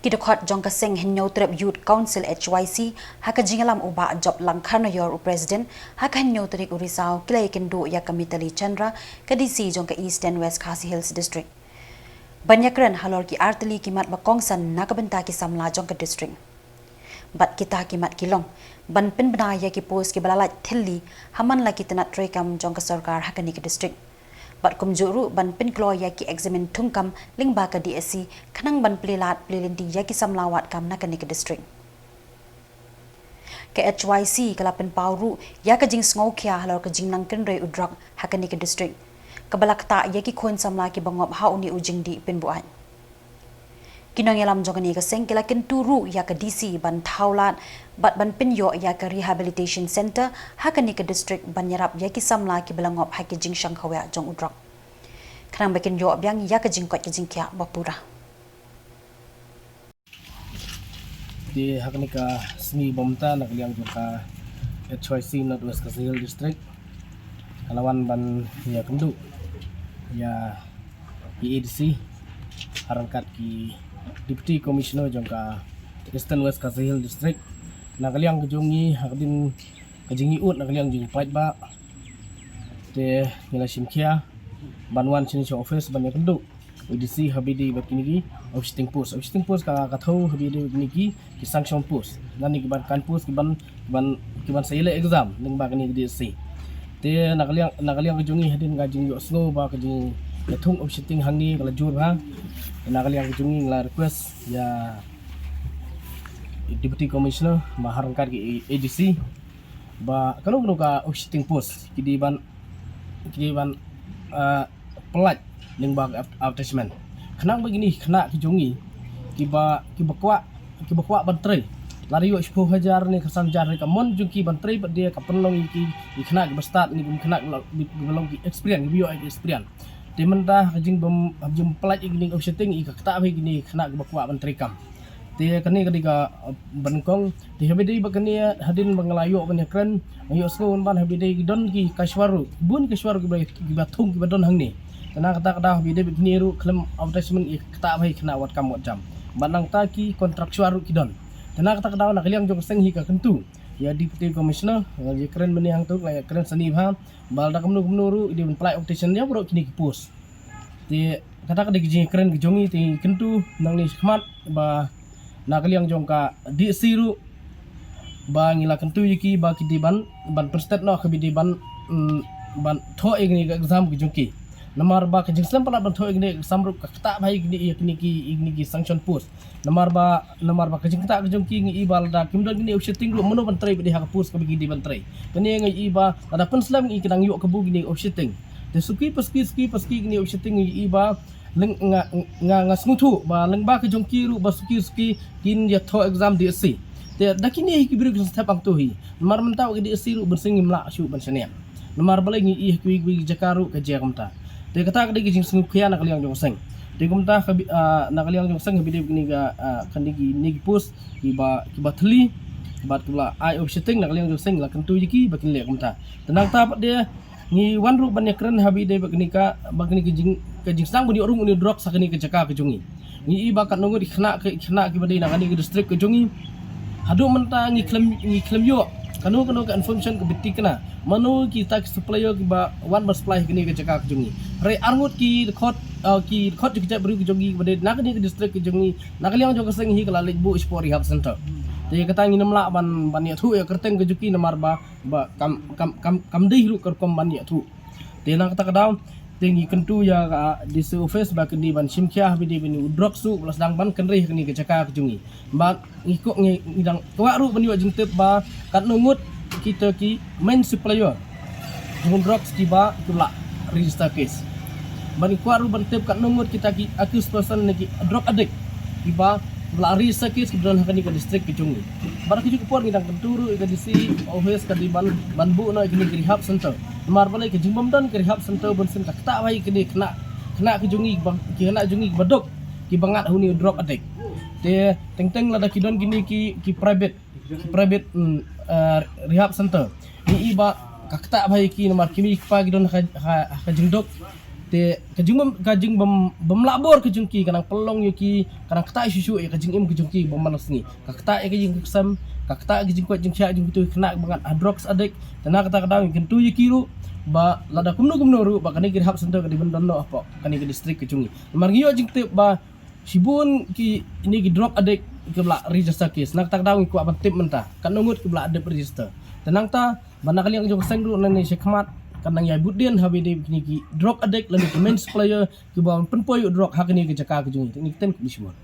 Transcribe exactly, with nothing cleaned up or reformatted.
Ki dkhot jong ka seng Hynñiewtrep Youth Council H Y C ha ka jingïalam u Bah Joplang Kharnaior u President, ha ka hynñiew tarik u Risaw ki la ïakynduh ïa ka Mitali Chandra, ka D C jong ka East and West Khasi Hills District, ban ïakren halor ki artylli ki mat ba kongsan na ka bynta ki samla jong ka district. Bad kita ki mat ki long ban pynbna ïa ki post ki ba la lait thylli ha man la ki tnat treikam jong ka sorkar ha kane ka district. Bad kumjuh ruh ban pynkloi ïa ki eksamin thungkam lyngba ka D S C, khnang ban plie lad plie lynti ïa ki samla wad kam na kane ka district. Ka H Y C ka la pynpaw ruh ïa ka jingsngewkhia halor ka jingnang kynrei u drok ha kane ka district, ka ba la ktah ïa ki khun samla ki ba ngop ha une u jingdih pynbuaid. Ki nongïalam jong kane ka seng ki la kyntu ruh ïa ka D C ban thaw lad bad ban pynïoh ïa ka rehabilitation center ha kane ka district ban ïarap ïa ki samla ki ba la ngop ha ki jingshang khawiah jong u drok, khnang ba kin ïoh biang ïa ka jingkoit ka jingkhiah ba pura. Te ha kane ka sngi ba mynta na ka liang jong ka H Y C North West Khasi Hills District ka la wan ban ïakynduh ïa ki A D C, ha ryngkat ki Deputy Commissioner jong ka Eastern West Khasi Hills District. Na ka liang ka jong ngi, ha ka dien ka jingïaud na ka liang jong u paidbah, te ngi la shim khia ban wan shane sha office ban ïakynduh A D C ha ba ïadei bad kine ki officiating post. Officiating post ka, ka thew ha ba ïadei bad kine ki, ki sanction post, lane ki ban kan post ki ban, ki ban, ki ban sa ïaleh exam lyngba kane ka D S C. Te na ka liang, na ka liang ka jong ngi, hadien ka jingïohsngew ba ka jingïathung officiating hangne ka la jur bha, na ka liang ka jong ngi nga la request ïa Deputy Commissioner, ba ha ryngkat ki A D C, ba kano kano ka officiating post ki dei ban, ki dei ban, ah, pyllait lyngba ka advertisement, khnang ba kine ki khynnah ki jong ngi ki ba, ki ba kwah, ki ba kwah ban trei, lada ïoh shiphew hajar ne khatsan hajar ne ka mon jong ki ban trei pat de, ka pynlong ïa ki, ki khynnah ki ba stad ne ki khynnah ki ba long ki experience, ki ba ïoh ki experience. Te mynta ha ka jingbym, ha ka jingpyllait ïa kine ki officiating, ïa ka ktah bha ïa kine ki khynnah ki ba kwah ban trei kam. Te kane ka dei ka, uh, ba nyngkong. Te ha ba ïadei bad kane, hadien ba nga la ïoh ban ïakren, nga ïohsngew ban ha ba ïadei ki don ki cashier ruh, bun ki cashier ki ba, ki ba thung ki ba don hangne. Te na kata ka daw ha ba ïadei bad kine ruh khlem advertisement, ïa ka ktah bha ïa ki khynnah wad kam wad jam. Bad nangta ki contractual ruh ki don. Te na kata ka daw na ka liang jong ka seng hi ka kyntu ïa Deputy Commissioner, nga ïakren mynne hangtu, nga ïakren shane bha, ba lada kumno kumno ruh i dei ban pyllait advertisement ïa baroh kine ki post. Te kata ka dei ka jingïakren ka jong ngi, te ngi kyntu nangne shakhmat ba na ka liang jong ka D S C ruh ba ngi la kyntu ïa ki ba ki dei ban, ban pynstet noh ka ba dei ban, mm, ban thoh ïa kine ka exam ka jong ki. Namar ba ka jingslem palat ban thoh ïa kine ka exam ruh ka ktah bha ïa kine, ïa kine ki, ïa kine ki sanction post. Namar ba, namar ba ka jingktah ka jong ki, ngi i ba lada kim don kine officiating ruh, mano ban trei pat de ha ka post kaba ki dei ban trei. Kane ngi i ba lada pynslem ngi, ki dang ïoh kabu kine officiating. Te suki pa suki, suki pa suki kine officiating, ngi i ba leng, nga, nga, nga sngewthuh ba lyngba ka jong ki ruh ba suki suki kin ïa thoh exam D S C. Te da kine hi ki briew ki sa thep hangto hi. Namar mynta ka D S C ruh ban seng ngim lah shuh ban shaniah. Namar balei, ngi i ha kiwei kiwei ki jaka ruh ka jia kumta. Te kata ka dei ka jingsngewkhia na ka liang jong ka seng. Te kumta ka bi-, ah, na ka liang jong ka seng ha ba ïadei bad kane ka, ah, kane kine ki post ki ba, ki ba thylli bad ki ba la ai officiating, na ka liang jong ka seng la kyntu ïa ki ba kin leh kumta. Te nangta pat de ngi wan ruh ban ïakren ha ba ïadei bad kane ka, bad kane ka jing, ka jingsdang ban ïoh rung une u drok sha kane ka jaka ka jong ngi. Ngi i ba katno ngut ki khynnah, ki khynnah ki ba dei na kane ka district ka jong ngi. Haduh mynta ngi khlem, ngi khlem ïoh kano kano ka information ka ba thikna mano kita ki supplier ki ba wan ban supply ha kane ka jaka ka jong ngi. Hynrei ar ngut ki dkhot, ah, ki dkhot jong ki jaitbynriew ka jong ngi ba dei na kane ka district ka jong ngi, na ka liang jong ka seng hi ka la leit buh shapoh rehab center. Te kata ngim lah ban, ban ïathuh ïa ka kyrteng ka jong ki namar ba, ba kam, kam, kam, kam dei ruh ka rukom ban ïathuh. Te na kata ka daw te ngi kyntu ïa ka D C office ba kin dei ban shim khia ha ba ïadei bad une u drok suh ba la sdang ban kynrei ha kane ka jaka ka jong ngi. Ba ngi ko, ngi, ngi dang kwah ruh ban ïoh jingtip ba katno ngut kita ki main supplier jong u drok ki ba ki la register case. Ba ngi kwah ruh ban tip katno ngut kita ki accused person ne ki drug addict ki ba la register case ki ba don ha kane ka district ka jong ngi. Bad ha kajuh ka por ngi dang kyntu ruh ïa ka D C office ka dei ban, ban buh noh ïa kane ka rehab center. Namar balei, ka jingbym don ka rehab center bunsien ka ktah bha ïa kine ki khynnah, khynnah ka jong ngi ba, ki khynnah jong ngi ki ba duk, ki ba ngat ha une u drug addict. Te teng teng lada ki don kine ki, ki private, ki private, mm, ah, rehab center, ngi i ba ka ktah bha ïa ki namar ki mei ki kpa ki don ha, ha, ha ka jingduk. Te ka jingbym ka jingbym bym lah bor ka jong ki ka nang pynlong ïa ki, ka nang ktah shuh shuh ïa ka jingim ka jong ki bym man la sngi. Ka ktah ïa ka jingkhuslai, ka ktah ïa ka jingkoit jingkhiah jong kito ki khynnah ba ngat ha drugs addict. Te na kata ka daw ngi kyntu ïa ki ruh ba lada kumno kumno ruh ba kane ka rehab center ka dei ban don noh hapoh kane ka district ka jong ngi. Namar ngi ïoh jingtip ba shibun ki ne ki drug addict kiba la register case. Na kata ka daw ngi kwah ban tip mynta katno ngut kiba la dep register. Te nangta ba na ka liang jong ka seng ruh nangne shakhmat kan nang ïai bud dien haba ïadei bad kine ki drug addict lane ki main supplier kiba pynpoi ïa u drug ha kane ka jaka ka jong ngi. Te kine ki ktien kaba shibun.